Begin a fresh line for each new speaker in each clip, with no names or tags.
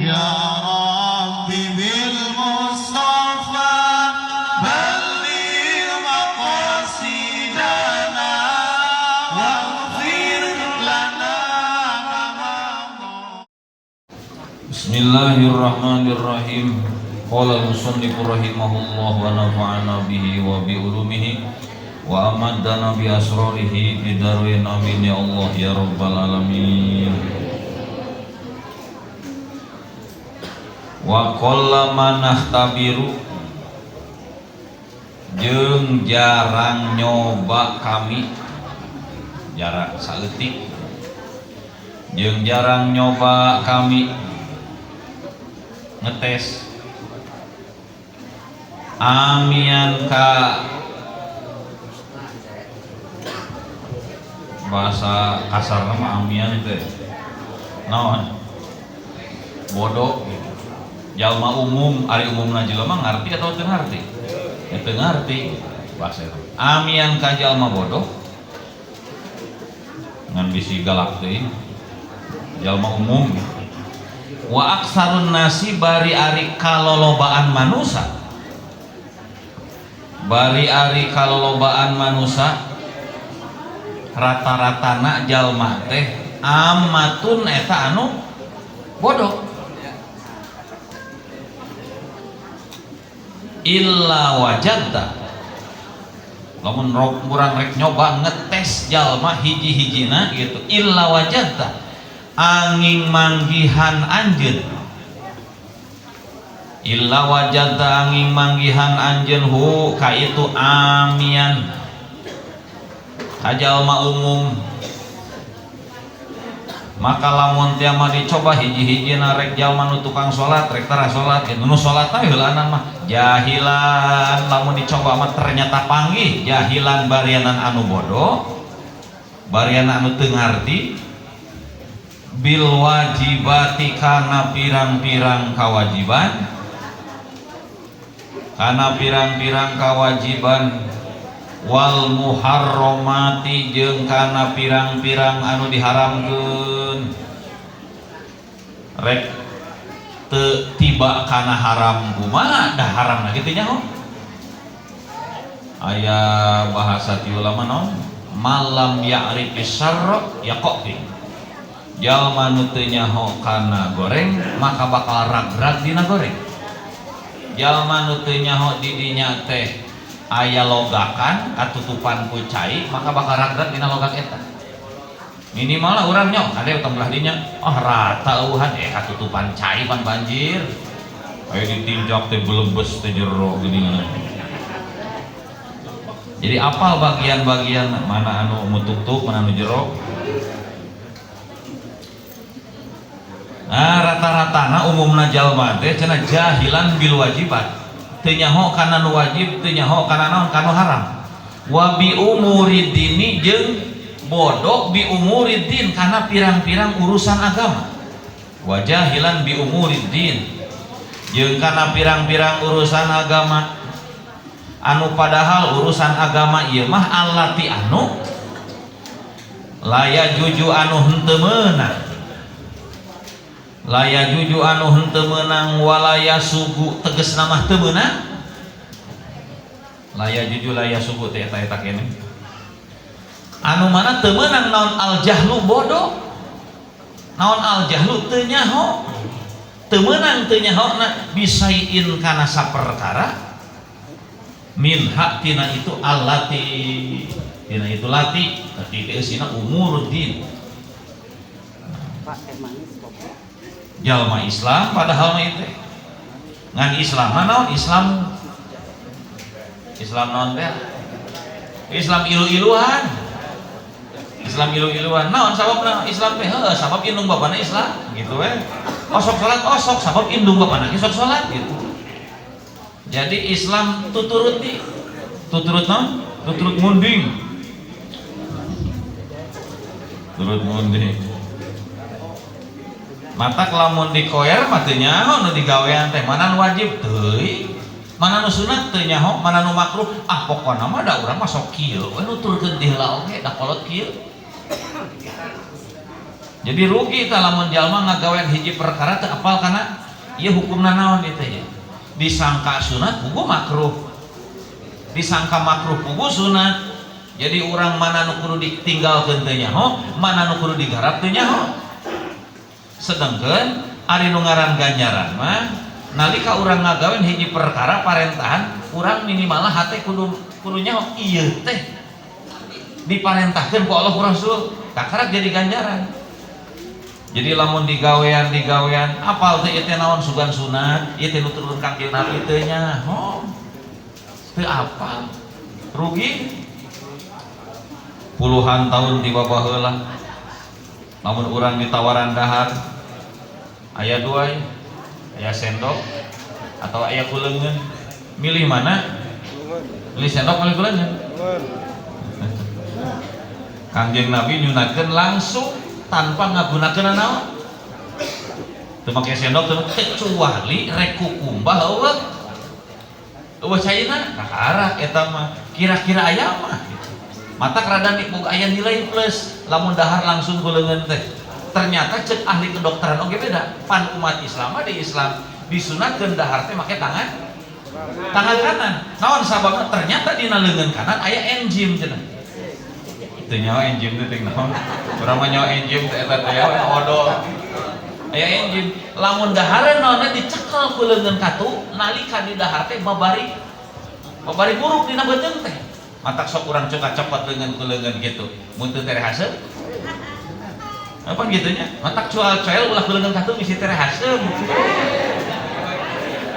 Ya Rabbi bil Mustafa balligh maqasidana waghfir lana ma madha.
Bismillahirrahmanirrahim. Qala al-musannif rahimahullah wa nafa'ana bihi wa bi ulumihi wa amaddana bi asrarihi bidarwin, amin ya Allah ya rabbal alamin. Wa qalla manahtabiru, jeung jarang nyoba kami, jarang saeutik, jeung jarang nyoba kami ngetes amian ka bahasa kasar mah amian teh naon, bodoh gitu. Jalma umum, ari umumna jelema ngarti atau teu ngarti? Ya teu ngarti bahasa itu. Amian ka jalma bodoh ngan bisi galak teuing jalma umum gitu. Wa aksarun nasi bari ari kalolobaan manusa, bari ari kalolobaan manusa rata-ratana jalma teh amatun eta anu bodoh, illa wajadta, lamun urang rek nyoba ngetes jalma hiji-hijina gitu, illa wajadta angin manggihan anjeun, illa wajadta angin manggihan anjeun hu ka itu amian ka jalma umum. Maka lamun tiama dicoba hiji-hijina rek jalma nu tukang salat rek tara salat gitu, nu salat teh heulaanan mah jahilan, lamun dicoba mah ternyata panggih jahilan barianan anu bodoh, barianan anu teu ngarti bil wajibati kana pirang-pirang kawajiban, kana pirang-pirang kawajiban, wal muharramati jeung kana pirang-pirang anu diharamkeun, rek teu tiba kana haram kumaha dah haram lagi teh nyaho. Aya bahasa ti ulama naon, malam ya'rifis syarra yaqti, jalma nu teu nyaho kana goreng maka bakal rag-rag dina goreng. Jalma nu teu nyaho di dinya teh aya logakan katutupan ku cai maka bakal rag-rag dina logak eta. Minimal lah urang nyaho kade utang belah dinya, oh rata eueuhan katutupan cai pan banjir aya ditinjak teh belebes teh jero geuningan. Jadi apal bagian-bagian mana anu mutuktuk mana anu jero. Nah, rata-ratana umumna jalma teh cenah jahilan bil wajibat, teu nyaho kana nu wajib, teu nyaho kana naon, kana haram. Wa bi umuridini jeung bodoh bi umuridin kana pirang-pirang urusan agama. Wa jahilan bi umuridin jeung kana pirang-pirang urusan agama, anu padahal urusan agama ieu mah allati anu laya juju anu henteu meunang, laya juju anu henteu meunang, walaya sugu tegasna mah teu meunang, laya juju laya sugu teh eta eta kene anu mana teu meunang naon al jahlu bodoh, naon al jahlu teu nyaho, teu meunang teu nyahona bisaiin kana saperkara min hak tina itu allati tina itu lati tapi eusina umuruddin.
Pak, teh manis kopi.
Jalma Islam padahal mah itu ngan Islam mah naon, Islam Islam naon teh, Islam ilu-iluan, Islam ilu-iluan naon sababna Islam teh, heuh sabab indung bapana Islam gitu we, osok salat osok sabab indung bapana ge sok salat gitu. Jadi Islam tuturuti, tuturut naon, tuturut munding, turut munding. Mata lamun dikoer mah teu nyaho nu digawean teh mana nu wajib teuing, mana nu sunat teu nyaho, mana nu makruh, ah pokona mah da urang mah sok kieu we nuturkeun ti heula oge da kolot kieu. Jadi rugi tah lamun jalma ngagawean hiji perkara teu apal kana Ieu hukumna naon ieu teh? Disangka sunat puguh makruh, disangka makruh puguh sunat. Jadi urang mana nu kudu ditinggalkeun teu nyaho, mana nu kudu digarap teu nyaho. Sedangkan ari nu ngaran ganjaran mah nalika urang ngagawean hiji perkara parentahan, urang minimal hate kudu kudu nyaho ieu teh diparentahkeun ku Allah ku Rasul, kakarak jadi ganjaran. Jadi lamun digawean digawean apal teh ieu teh naon, sugan sunat ieu teh nu turun Kangjeng Nabi teu nyaho, teu apal, rugi puluhan tahun di bawah heula. Lamun urang ditawaran dahar aya dua ya, aya sendok atau aya ku leungeun, milih mana? Milih sendok, milih ku leungeun? Kangjeng Nabi nyunatkeun langsung tanpa ngagunakeun naon, teu make sendok teu, kecuali rek kukumbah eueuh eueuh caina, kakarak eta mah kira-kira aya mah gitu. Mata rada boga aya nilai plus lamun dahar langsung ku leungeun teh. Ternyata cek ahli kedokteran oge beda. Pan umat Islam mah di Islam disunatkeun dahar teh make tangan tangan kanan. Naon sababna? Ternyata dina leungeun kanan aya enzim cenah. Teu nyaho enzim teh teh naon. Urang mah nyaho enzim teh eta teh odol. Aya enzim. Lamun dahareun naonna dicekel ku leungeun katu, nalika di dahar teh babari babari buruk dina beuteung teh. Matak sok urang coba copot leungeun ku leungeun gitu. Mun teu tereh haseum. Apa gitu nya? Matak cual coel ulah ku leungeun katu bisi tereh haseum.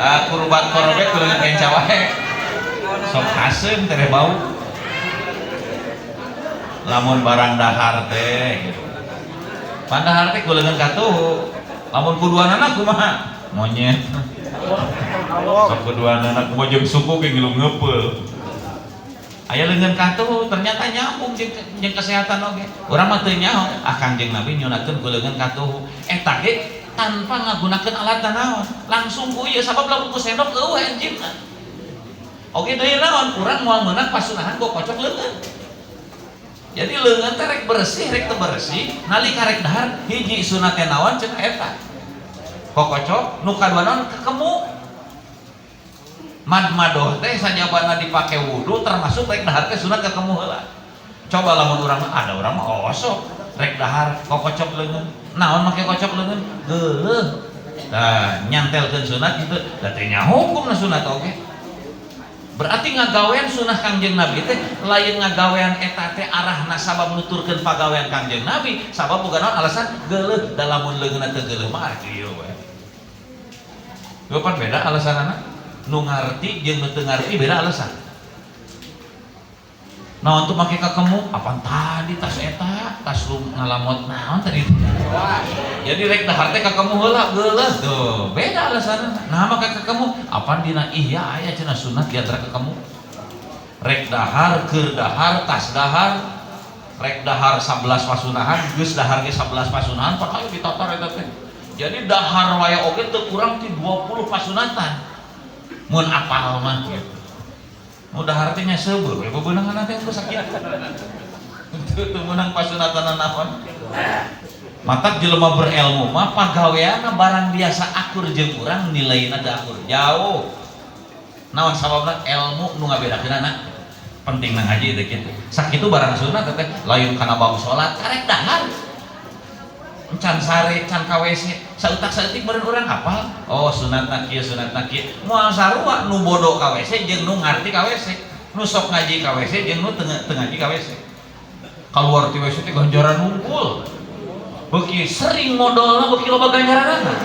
Ah, kurubat korobek ku leungeun kenca wae. Sok haseum tereh bau. Lamun barang dahar teh gitu. Pan dahar teh ku leungeun katuhu. Lamun kuduanana kumaha? Monyet. Sok kuduanana kumaha jeung suku ge ngilu ngepeul. Aya leungeun katuhu ternyata nyambung jeung jeung kesehatan oge. Urang mah teu nyaho, ah Kangjeng Nabi nyunatkeun ku leungeun katuhu. Eta ge tanpa ngagunakeun alat naon, langsung ku ieu, sabab lamun ku sendok eueuh enzimna. Oge deui naon, urang moal meunang pasunahan ku kocok leungeun. Jadi leungeun teh rek bersih rek teu bersih, nalika rek dahar hiji sunat teh naon cenah eta. Kokocok, nu kadua naon, kekemu. Madmadoh teh sajabana dipake wudu, termasuk rek dahar teh sunat kekemu heula. Coba lamun urang mah ada, urang mah osok rek dahar kokocok leungeun. Naon make kocok leungeun? Geuleuh. Tah nyantelkeun sunat gitu, da teh nya hukumna sunat oge. Berarti ngagawean sunah Kangjeng Nabi teh lain ngagawean eta teh arahna sabab nuturkeun pagawean Kangjeng Nabi, sabab bukan naon, alasan geuleuh. Da lamun leungeunna teu geuleuh mah kieu we. Pan beda alasanana. Nu ngarti jeung nu teu ngarti beda alasan. Naon tuh make kakemu? Apaan tadi tas eta? Tas lu ngalamot naon tadi? Jadi rek dahar teh kakemu heula geuleuh tuh. Beda alasanna. Nah make kakemu? Apaan dina ihya aya cenah sunat di antara kakemu. Rek dahar, keur dahar, tas dahar, rek dahar 11 pasunahan, geus dahar ge 11 pasunahan, padahal ditatar eta teh. Jadi dahar wae oge teu kurang ti 20 pasunatan. Mun apal mah gitu. Mun dahar teh nya seubeuh we bebeunangan teh ku sakitu. Teu teu meunang pasunatan naon. Matak jelema berilmu mah pagaweanna barang biasa akur jeung urang nilaina teu akur jauh. Naon sababna? Ilmu nu ngabedakeunana. Penting na ngaji teh kitu. Sakitu barang sunat teh lain kana bab salat, karek dahar. Can sare, can ka WC, sautak saeutik beureun urang hafal. Oh sunatna kieu, sunatna kieu. Moal sarua nu bodo ka WC jeung nu ngarti ka WC. Nu sok ngaji ka WC jeung nu teu ngaji ka WC. Kaluar ti WC teh ganjaran unggul. Beuki sering modolna beuki loba ganjaranana.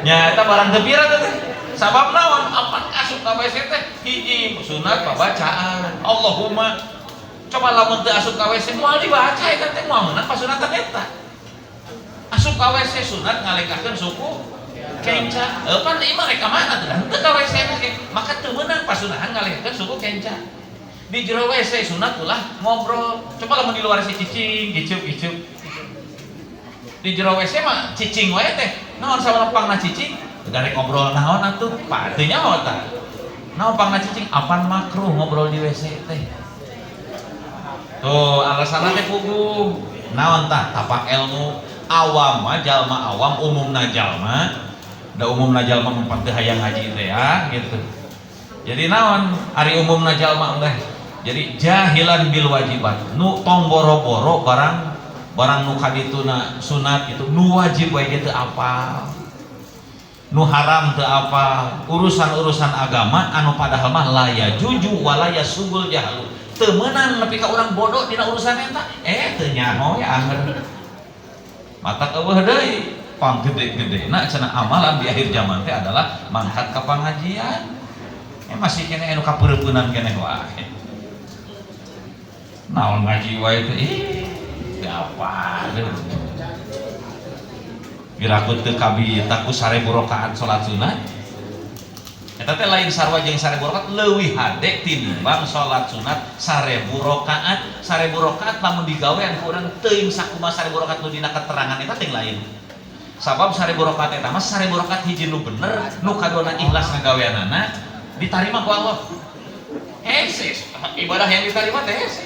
Nya eta barang teu pira teh. Sabab naon? Apan asup ka WC teh hiji sunat pabacaan. Allahumma. Coba lamun teu asup ka WC moal dibaca eta teh, moal meunang pasunatan eta. Asup ka WC sunat ngalengkahkeun suku kenca. Pan ieu mah rek ka mana teh? Henteu ka WC oge. Maka teu meunang pasunahan ngalengkahkeun suku kenca. Di jero WC sunat ulah ngobrol. Coba lamun di luar si cicing, gicup gicup. Di jero WC mah cicing wae teh. Naon sabab pangna cicing? Darek ngobrol naon atuh? Pak teu nyaho tah. Naon pangna cicing? Apan makruh ngobrol di WC teh. Tuh alasanna teh puguh. Naon tah? Tapak ilmu. Awam mah jalma awam, umumna jalma da, umumna jalma mah teu hayang ngaji teh ya gitu. Jadi naon ari umumna jalma teh? Jadi jahilan bil wajibat, nu tong boro-boro barang barang nu kadituna sunat itu, nu wajib wae ge teu apal, nu haram teu apal, urusan-urusan agama anu padahal mah la yajuzu wala yasughul jahlu, teu meunang nepi ka urang bodoh dina urusan eta, teu nyaho ya anger mata eueuh deui. Pang gede-gede cenah amalan di akhir zaman teh adalah mangkat ka pangajian, masih keneh anu kapeureupeunnan keneh wae, naon ngaji wae teh, ih teu apal. Piraku teu kabita ku 1000 rakaat salat sunat eta teh lain sarua jeung 1000 rakaat, leuwih hade tinimbang salat sunat 1000 rakaat. 1000 rakaat lamun digawean ku urang teuing sakumaha 1000 rakaat nu dina keterangan eta teh lain, sabab 1000 rakaat eta mah 1000 rakaat hiji nu bener, nu kaduana ikhlas ngagaweanana, ditarima ku Allah. Hese ibadah yang diterima teh hese.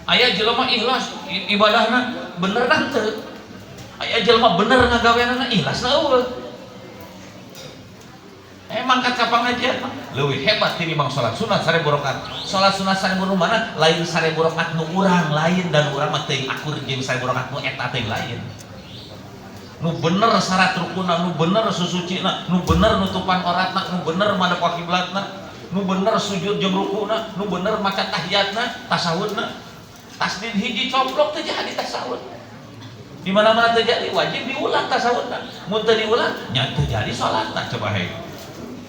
Aya jelema ikhlas ibadahna, bener kan teu? Aya jelema bener ngagaweanana, ikhlasna euweuh. Mangkat ka pangajian mah leuwih hebat tinimbang salat sunat 1000 rakaat. Salat sunat 1000 nu mana? Lain 1000 rakaat nu urang lain, dan urang mah teuing akur jeung 1000 rakaat nu eta teuing lain. Nu bener syarat rukunna, nu bener susucina, nu bener nutupan oratna, nu bener madep ka kiblatna, nu bener sujud jeung rukuna, nu bener maca tahiyatna, tasahudna. Tasdid hiji coplok teu jadi tasahud. Di mana-mana teu jadi, wajib diulang tasahudna. Mun teu diulang, nya teu jadi salatna. Coba hei.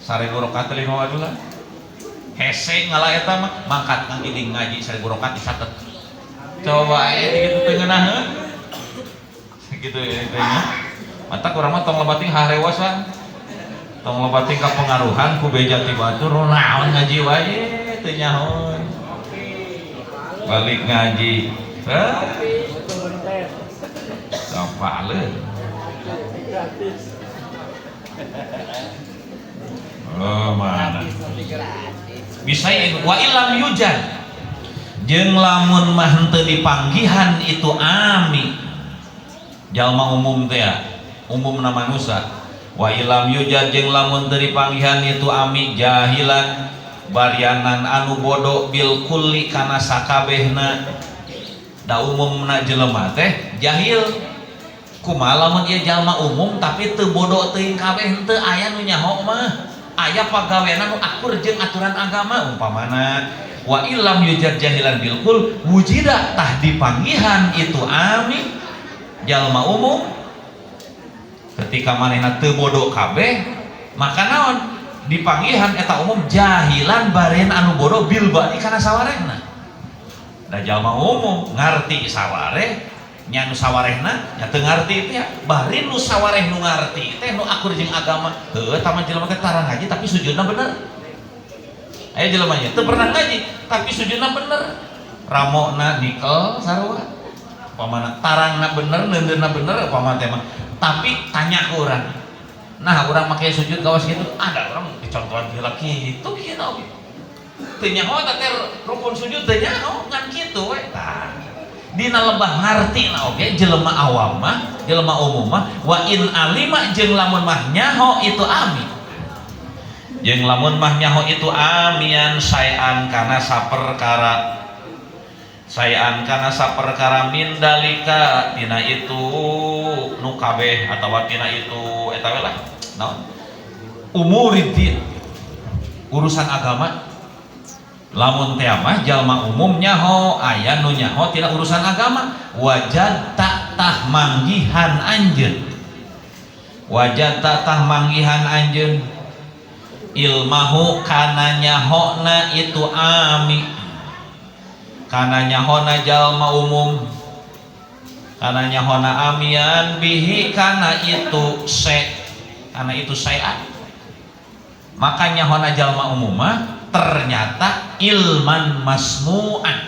1000 rakaat lima wadulah. Hese ngalah eta mah mangkat ngagiling ngaji 1000 rakaat dicatet. Coba aya gitu teu ngeunaheun. Gitu ya teh nya. Mata urang mah tong loba teuing harewasan. Tong loba teuing kapengaruhan ku beja ti batur, naon ngaji wae teu nyahoan. Balik ngaji. Heh. Sapaleun.
Gratis.
Oh, mana?
Gratis.
Bisa wa illam yujad jeung lamun mah henteu dipanggihan itu ami, jalma umum teh ya, umumna manusia. Wa illam yujad jeung lamun teu dipanggihan itu ami jahilan barianan anu bodoh bil kulli kana sakabehna. Da umumna jelema teh jahil. Kumaha lamun ieu jalma umum tapi teu bodoh teuing kabeh? Henteu aya nu nyaho mah, aya pagaweana nu akur jeung aturan agama umpamana. Wa illam yujad jahilan bilkul wujida tah dipanggihan itu ami jalma umum ketika manehna teu bodoh kabeh, maka naon dipanggihan eta umum jahilan baren anu bodoh bil ba'di kana sawarehna. Da jalma umum ngarti sawareh nya, nu sawarehna nya teu ngarti teh ya, bari nu sawareh nu ngarti teh nu akur jeung agama. Heueuh, tah jelema teh tara ngaji tapi sujudna bener. Aya jelema nya teu pernah ngaji tapi sujudna bener, ramona nikel sarua upamana, tarangna bener, neundeunna bener upamana teh mah. Tapi tanya ke urang, nah urang make sujud kawas gitu, ada orang dicontohan heula kitu kieu oge teu nyaho eta teh rukun sujud, teu nyaho ngan kitu we. Tah dina lebah ngarti na oge jelema awam mah, jelema umum mah. Wa in alima jeung lamun mah nyaho itu ami, jeung lamun mah nyaho itu amian sayan kana saperkara, sayan kana saperkara min dalika tina itu nu kabeh atawa tina itu eta we lah naon umuriddin, urusan agama. Lamun teh mah jalma umum nyaho, aya nu nyaho tina urusan agama, wajad tak tah manggihan anjeun, wajad tak tah manggihan anjeun ilmahu kana nyahona itu ami, kana nyahona jalma umum, kana nyahona amian bihi kana itu se, kana itu sayan. Maka nyahona jalma umum mah ternyata ilman masmu'an,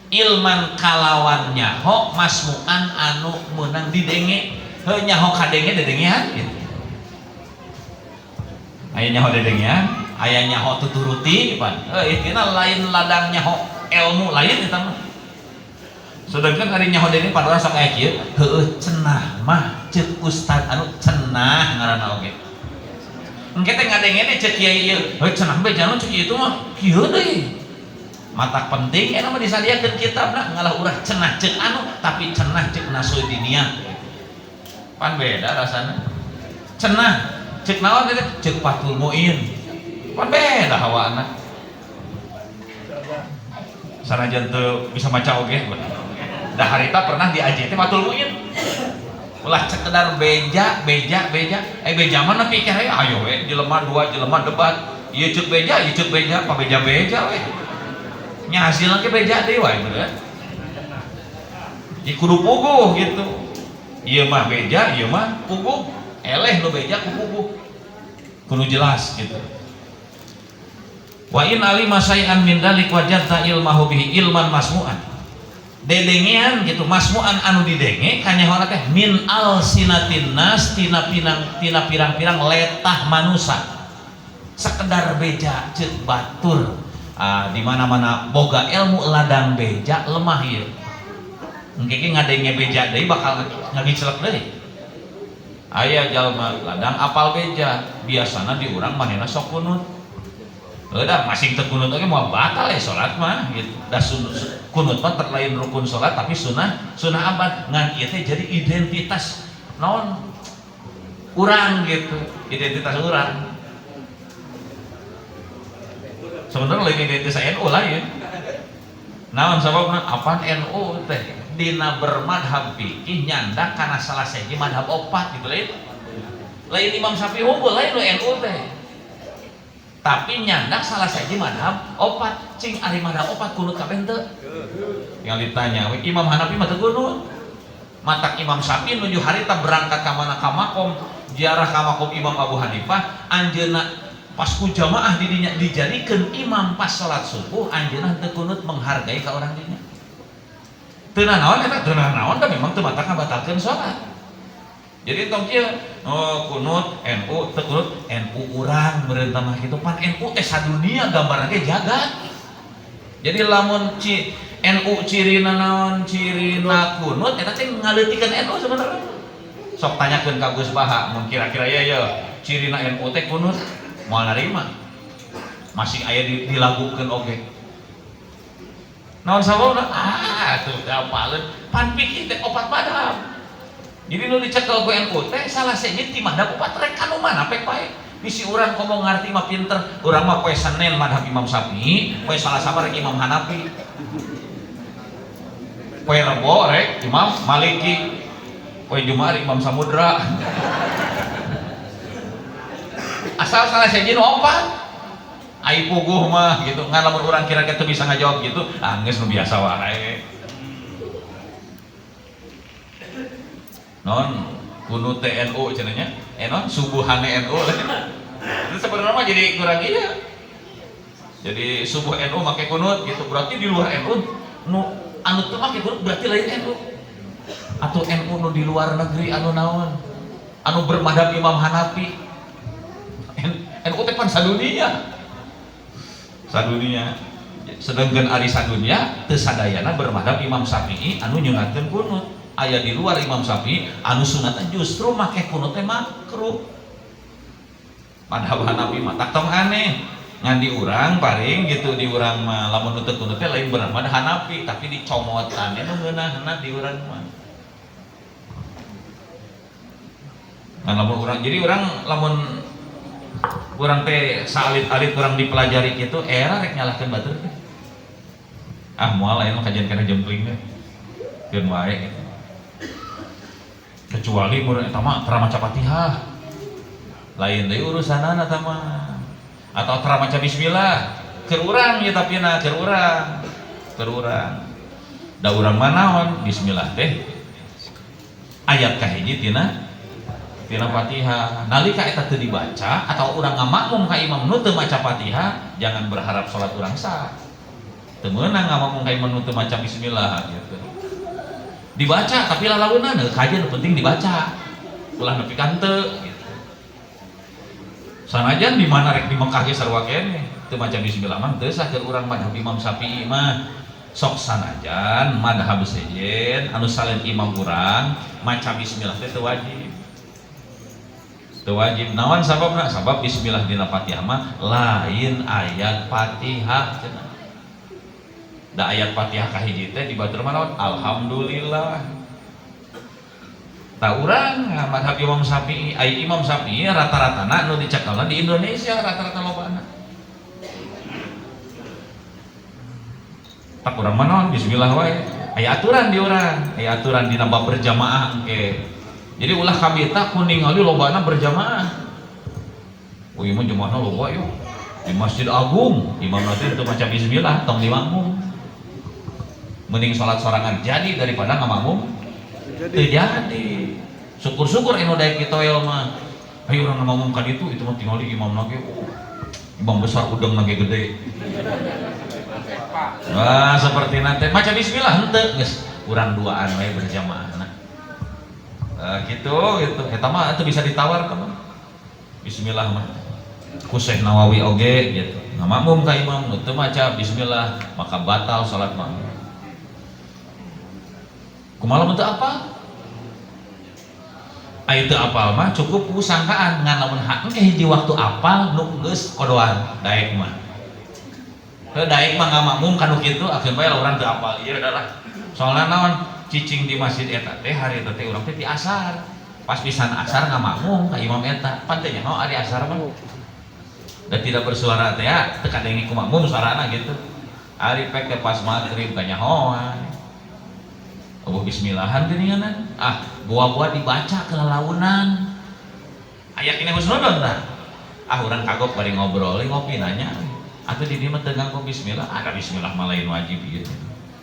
ilman kalawan nyaho masmu'an anu meunang didenge. Heuh, nyaho kadenge dedengean gitu. Aya nyaho dedengean, aya nyaho tuturuti pan. Heuh, ieu lain ladang nyaho ilmu, lain eta mah. Sedangkan ari nyaho deui pan urang sok aya kieu, heueuh cenah mah ceuk ustad anu cenah ngaranna oge. Engke teh ngadengene ceuk kiai ieu, heuh cenah beja nu ceuk ieu mah kieu deui. Matak penting eta mah disadiakeun kitabna ngalah urang cenah ceuk anu tapi cenah ceuk nasudiniah. Pan beda rasana. Cenah ceuk naon teh ceuk Fathul Muin. Pan beda hawana. Sanajan teu bisa maca oge. Da harita pernah diaji teh Fathul Muin. Ulah sekedar beja beja beja, beja mana pikir ayo we jelema dua jelema debat. Ieu ceuk beja, ieu ceuk beja, pa beja beja we. Nya hasilna ge beja deui wae bener. Jadi kudu puguh gitu. Ieu mah beja, ieu mah puguh. Eleh nu beja ku puguh. Kudu jelas gitu. Wa in alima syai'an min dalik wajadta ilmahu bihi ilman masmu'an. Dedengean gitu, masmu'an anu didenge kanyahoana teh min alsinatin nas tina pinang tina pirang-pirang letah manusa. Sekedar beja ceuk batur. Ah, di mana-mana boga ilmu ladang beja lemah ieu. Engke ge ngadenge beja deui bakal ngagicelek deui. Aya jalma ladang apal beja, biasana di urang manehna sok kunut. Udah masing teu kunut oge moal batal ya salat mah gitu. Da kunut mah terlain rukun salat tapi sunah sunah abad ngan ieu teh jadi identitas naon urang gitu, identitas urang. Sebenarnya lain identitas NU lah ya. Naon sababna apaan NU teh dina bermadhab fikih nyandak kana salah sahiji madhab opat gitu lain. Lain Imam Syafi'i unggul lain nu NU teh. Tapi nyandak salah sahiji madhab opat, cing ari madhab opat kunut kabeh teu. Yang ditanya, Imam Hanafi mah teu kunut. Matak Imam Syafi'i nuju harita berangkat ka mana ka makom, ziarah ka makom Imam Abu Hanifah, anjeunna pas ku jamaah didinya dijadikeun imam pas salat subuh, anjeunna teu kunut menghargai ka urang dinya. Teu nanaon eta, teu nanaon da memang teu matak ngabatalkeun salat. Jadi tong kieu, oh kunut NU teu kunut NU urang meureun mah kitu pan NU teh sadunia gambarna ge jagat. Jadi lamun NU cirina naon cirina kunut eta teh ngaleutikeun NU sebenarnya. Sok tanyakeun ka Gus Baha mun kira-kira ieu ye cirina NU teh kunut moal narima. Masih aya dilagukeun oge. Naon sababna? Ah tuh teu apaleun pan pikir teh opat madhab. Jadi nu dicekel ku NU teh salah sahiji ti madhab opat rek kanu mana pek bae. Bisi urang komo ngarti mah pinter, urang mah poe Senin madhab Imam Syafi'i, poe Salasa mah rek Imam Hanafi. Poe Rebo rek Imam Maliki, poe Jumat rek Imam Samudra. Asal salah sahiji nu opat. Ai puguh mah gitu, ngan lamun urang kira-kira teu bisa ngajawab gitu, ah geus nu biasa wae. Non kunut TNU cenanya, non subuhane NU. Itu sebenarnya mah jadi kurang iya. Jadi subuh NU make kunut gitu, berarti di luar NU nu anu teu make kunut berarti lain NU. Atau NU nu di luar negeri anu naon? Anu bermadhab Imam Hanafi. NU teh pan sadunia. Sadunia. Sedangkan ari sadunia teu sadayana bermadhab Imam Syafi'i anu nyunatkeun kunut. Aya di luar Imam Syafi'i anu sunatna justru make kunut teh makruh. Madhab Hanafi mah tak tong aneh. Ngan di urang paring gitu di urang mah lamun nu teu kunut teh lain bermadhab Hanafi tapi dicomotan nu ngeunahna di urang mah. Ngan lamun urang jadi urang lamun urang teh saalit-alit urang dipelajari kitu era rek nyalahkeun batur teh. Ah moal aya mah kajian kana jempling teh. Keun wae gitu. Kecuali mun eta mah tara maca Fatihah. Lain deui urusanana eta mah. Atau tara maca bismillah. Keur urang ieu tapi na keur urang. Keur urang. Da urang mah naon bismillah teh ayat kahiji tina Fatihah. Nalika eta teu dibaca atau urang ngamakmum ka imam nu teu maca Fatihah, jangan berharap salat urang sah. Teu meunang ngamakmum ka imam nu teu maca bismillah gitu. Dibaca tapi lalaunan heuh kajian nu penting dibaca. Ulah nepi ka henteu gitu. Sanajan di mana rek di Mekah ge sarua keneh, teu maca bismillah mah teu sah keur urang madhab Imam Syafi'i mah. Sok sanajan madhab sejen anu salen imam urang maca bismillah teh teu wajib. Teu wajib. Naon sababna? Sabab bismillah dina Fatihah mah lain ayat Fatihah cenah. Da ayat Fatihah kahiji teh di batur mah naon? Alhamdulillah. Tah urang madhab Imam Syafi'i, ai Imam Syafi'i rata-ratana nu dicekelna di Indonesia rata-rata lobana. Tak urang mah naon bismillah wae. Aya aturan di urang, aya aturan dina bab berjamaah engke. Jadi ulah kabita ku ningali lobana berjamaah. Oh ieu mah jemaahna loba yeuh. Di Masjid Agung, imam nanti teu maca bismillah tong dimakmum. Mending salat sorangan jadi daripada ngamakmum. Teu jadi. Syukur-syukur anu daek ditoel mah. Ayo urang ngamakmum ka ditu, itu mah tingali imam lagi. Oh, imam besar udeng lagi gede. Wah, seperti nanti maca bismillah henteu geus urang duaan we berjamaah nah. Gitu gitu. Eta mah itu bisa ditawar teman. Bismillah mah. Ku Syekh Nawawi oge gitu. Ngamakmum ka imam nu teu maca bismillah maka batal salat makmum. Kumaha lamun teu apal? Aya teu apal mah cukup ku sangkaan ngan lamun engke hiji waktu apal nu geus kodoan daek mah. Heuh daek mah ngamakmum ka nu kitu akhir bae urang teu apal ieu adalah. Soalna naon cicing di masjid eta teh hari eta teh urang teh ti asar. Pas pisan asar ngamakmum ka imam eta. Pan teh nyaho ari asar mah. Dan tidak bersuara teh ya teu kadenge ku makmum suarana gitu. Ari pek teh pas magrib kanyahoan. Eueuh bismillahan geuningan. Ah, buah-buah dibaca ke lalaunan. Aya kene husnudon tah. Ah urang kagok bari ngobrol ngopi nanya. Atuh di dieu mah teu nganggo bismillah, ada bismillah mah lain wajib ieu.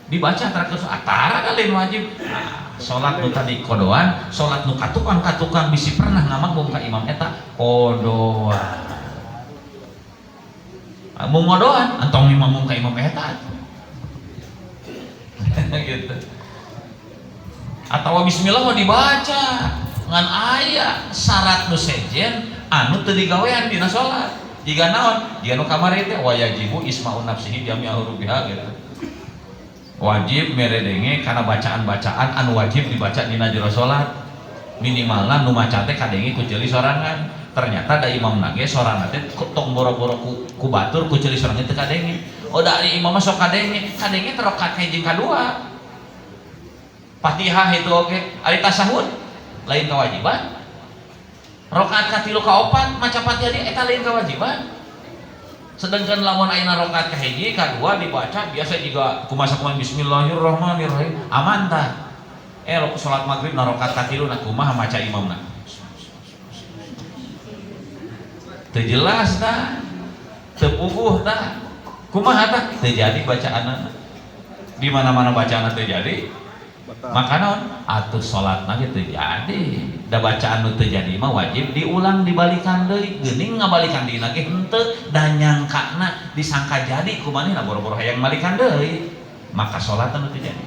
Dibaca terakhir atara lain wajib. Ah, salat nu tadi kodoan, salat nu katukang-katukang bisi pernah ngamakmum ka imam eta kodoan. Ah, mun ngodoan entong makmum ka imam eta. Gitu. Atau bismillah mah dibaca ngan aya syarat nu sejen anu teu digawean dina salat. Jiga naon? Jiga nu kamari teh wajibu isma'un nafsihi jami'a hurufiha gitu. Wajib meredenge kana bacaan-bacaan anu wajib dibaca dina jero salat. Minimalna nu maca teh kadenge ku ceuli sorangan. Ternyata da imam nage sorana teh tong boro-boro ku batur ku ceuli sorangan teh kadenge. Oh da ari imam mah sok kadenge, kadenge teh rakaat kahiji kadua. Fatihah itu oke, ari tasahud lain kewajiban. Rakaat katilu kaopat maca Fatihah di eta lain kewajiban. Sedangkan lamun ayeuna rakaat kahiji kadua dibaca biasa juga kumaha kumaha bismillahirrahmanirrahim aman tah. Salat maghrib na rakaat katilu na kumaha maca imamna. Teu jelas tah. Teu puguh tah. Kumaha tah? Teu jadi bacaanna. Di mana-mana bacaanna teu jadi. Maka naon? Atuh salatna ge teu jadi. Da bacaan nu teu jadi mah wajib diulang dibalikan deui. Geuning ngabalikan dina ge henteu da nyangkana disangka jadi kumanehna boro-boro hayang balikan deui. Maka salatna nu teu jadi.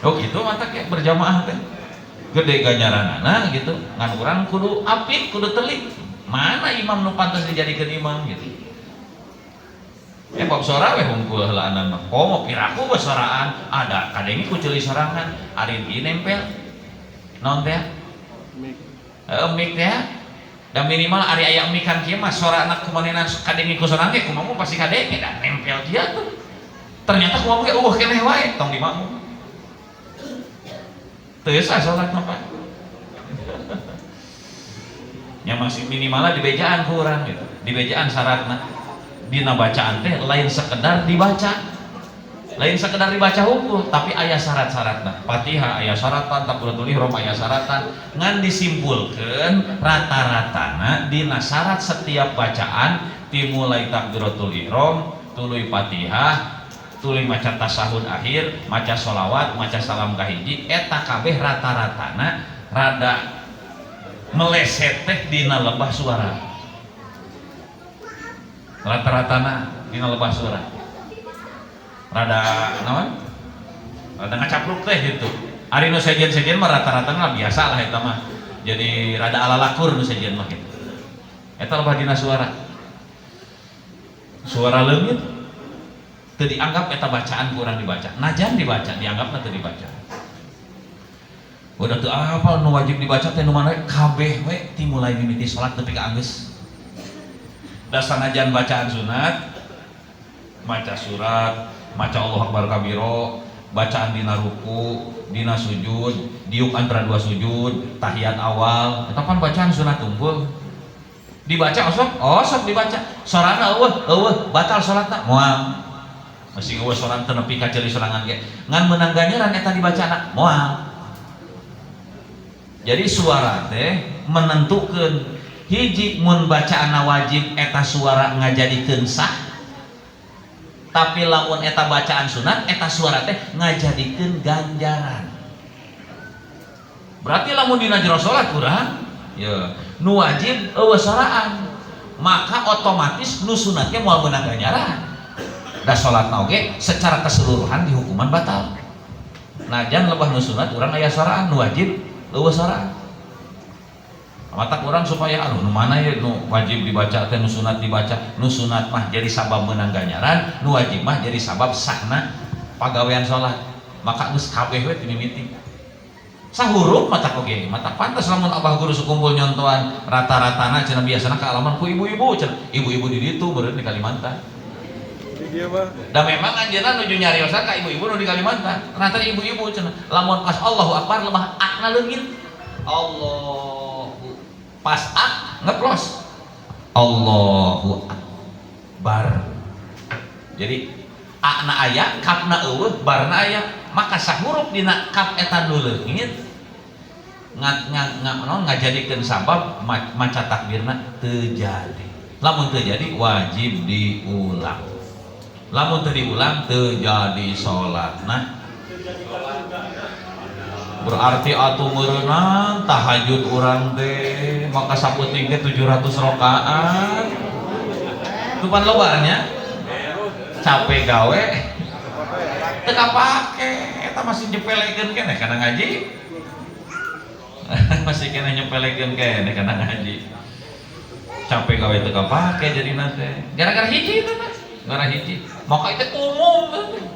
Oh gitu mah teh berjamaah teh. Gede ganjaranana gitu. Ngan urang kudu apik, kudu telik. Mana imam nu pantas dijadikeun imam gitu. Bab sora we hungkul heulaanan mah. Komo piraku besoraan, ada kadenge ku ceuli sorangan, ari ieu nempel. Naon teh?
Mik.
Heeh, mik teh. Da minimal ari aya mikan kieu mah sorana kumanehna kadenge ku sorangan ge kumaha pasti kadenge da nempel kieu tuh. Ternyata kumaha ge eueuh keneh wae tong dimakmum. Teu sah salat mah Pak. Ya masih minimalnya dibejaan ku urang gitu. Dibejaan syaratna. Dina bacaan teh lain sekedar dibaca. Lain sekedar dibaca hukum, tapi aya syarat-syaratna. Fatihah aya syaratan, takbiratul ihram aya syaratan. Ngan disimpulkeun rata-ratana dina syarat setiap bacaan dimulai takbiratul ihram, tuluy Fatihah, tuluy maca tasyahud akhir, maca sholawat, maca salam kahiji, eta kabeh rata-ratana rada meleset teh dina lebah suara. Rata-ratana dina lebah suara. Rada naon? Rada ngacapruk teh gitu. Ari nu sejen-sejen mah rata-rata mah biasa lah eta mah. Jadi rada ala lakur nu sejen mah gitu. Eta lebah dina suara. Suara leungit. Teu dianggap eta bacaan kurang dibaca. Najan dibaca dianggapna teu dibaca. Udah teu apal nu wajib dibaca teh nu mana we? Kabeh we ti mulai mimiti salat nepi ka anggeus. Da sanajan bacaan sunat, maca surat, maca Allahu Akbar kabiro, bacaan dina ruku, dina sujud, diuk antara dua sujud, tahiyat awal, eta pan bacaan sunat tungkul. Dibaca osok, osok dibaca. Sorana eueuh, eueuh, batal salatna moal. Masih eueuh soran teu nepi ka ceuli sorangan ge. Ngan meunang ganjaran eta dibacana moal. Jadi suara teh menentukeun hiji mun bacaanna wajib eta suara ngajadikeun sah. Tapi lamun eta bacaan sunat eta suara teh ngajadikeun ganjaran. Berarti lamun dina jero salat urang ya nu wajib eueuh soraan, maka otomatis nu sunat ge moal meunang ganjaran. Da salatna oge secara keseluruhan dihukuman batal. Najan lebah nu sunat urang aya soraan, nu wajib eueuh soraan. Matak urang supaya aduh nu mana ya nu wajib dibaca teh nu sunat dibaca, nu sunat mah jadi sabab meunang ganjaran, nu wajib mah jadi sabab sahna pagawean salat. Maka geus kabeh we ti mimiti. Sahurup matak oge, matak pantas lamun abah guru sekumpul nyontoan rata-ratana cenah biasana kaalaman ku ibu-ibu cenah, ibu-ibu di ditu meureun di Kalimantan.
Di dieu mah.
Da memang anjeunna nuju nyariosan ka ibu-ibu nu di Kalimantan. Ternyata ibu-ibu cenah lamun pas Allahu Akbar lemah akna leungit. Allahu pas ak ngeplos. Allahu Akbar. Jadi akna aya, kapna eueuh, barna aya. Maka sahurup dina kap eta nu leungit ngat ngat ngat naon ngajadikeun sabab maca takbirna teu jadi. Lamun teu jadi wajib diulang. Lamun teu diulang teu jadi salatna. Berarti atuh meureunang tahajud urang teh maka saputing teh 700 rakaat. Itu pan loba nya. Capek gawe teu kapake eta masih nyepelekeun keneh kana ngaji. Masih kena nyepelekeun keneh kana ngaji. Capek gawe teu kapake jadina teh. Gara-gara hiji itu teh. Gara hiji. Maka itu umum teh.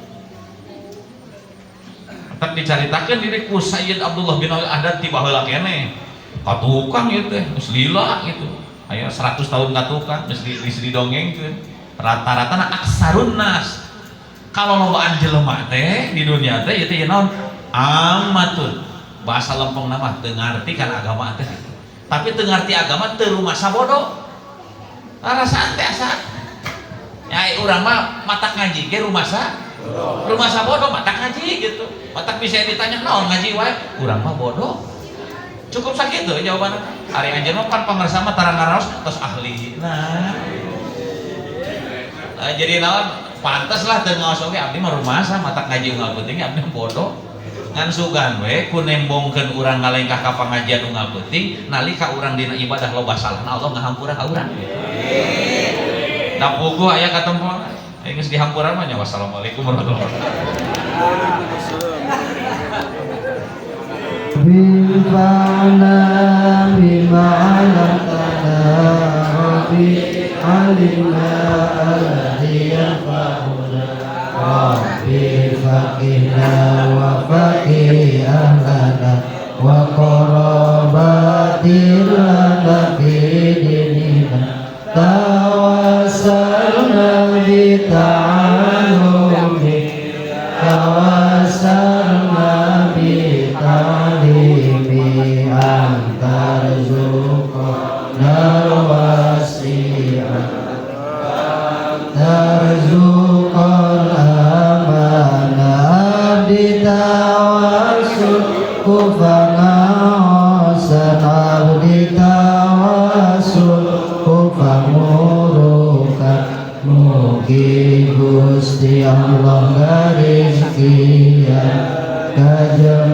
Tetap dicaritakeun diri ku Sayyid Abdullah bin Alwi Ahdad ti baheula keneh. Ka tukang ieu teh geus lila gitu. Aya 100 tahun ka tukang geus geus didongengkeun. Rata-rata na aksarun nas. Kalau lobaan jelema teh di dunia teh ieu teh naon? Amatun. Bahasa lempeng nama teu ngarti kana agama teh. Tapi teu ngarti agama teu rumasa bodoh. Rasaan teh asa. Ya urang mah matak ngaji ge rumasa. Rumasa bodoh matak ngaji gitu. Matak bisa ditanya naon ngaji wae, urang mah bodoh. Cukup sakitu jawabanna. Ari anjeun mah pan pangersa mah tarang ngaraos tos ahli. Nah. Nah, jadi naon pantes lah teu ngaos oge abdi mah rumasa matak ngaji unggal peuting abdi mah bodoh. Ngan sugan we ku nembongkeun urang ngalengkah ka pangajian unggal peuting nalika urang dina ibadah loba salahna Allah ngahampura ka urang. Da puguh aya katempoan. Geus dihampura mah nya wassalamualaikum warahmatullahi wabarakatuh.
Waalaikumsalam.
انفعنا بما علمتنا ربي علمنا الذي ينفعنا ربي فقهنا وفقه أهلنا وقرابات لنا في ديننا توسلنا بتعلم توسلنا بتعليم أن ترزقنا الواسعة ترزق الأمانة بتوسل كفنا abdi tawasul ku pangurukan mugi Gusti Allah ngarizkian kajeng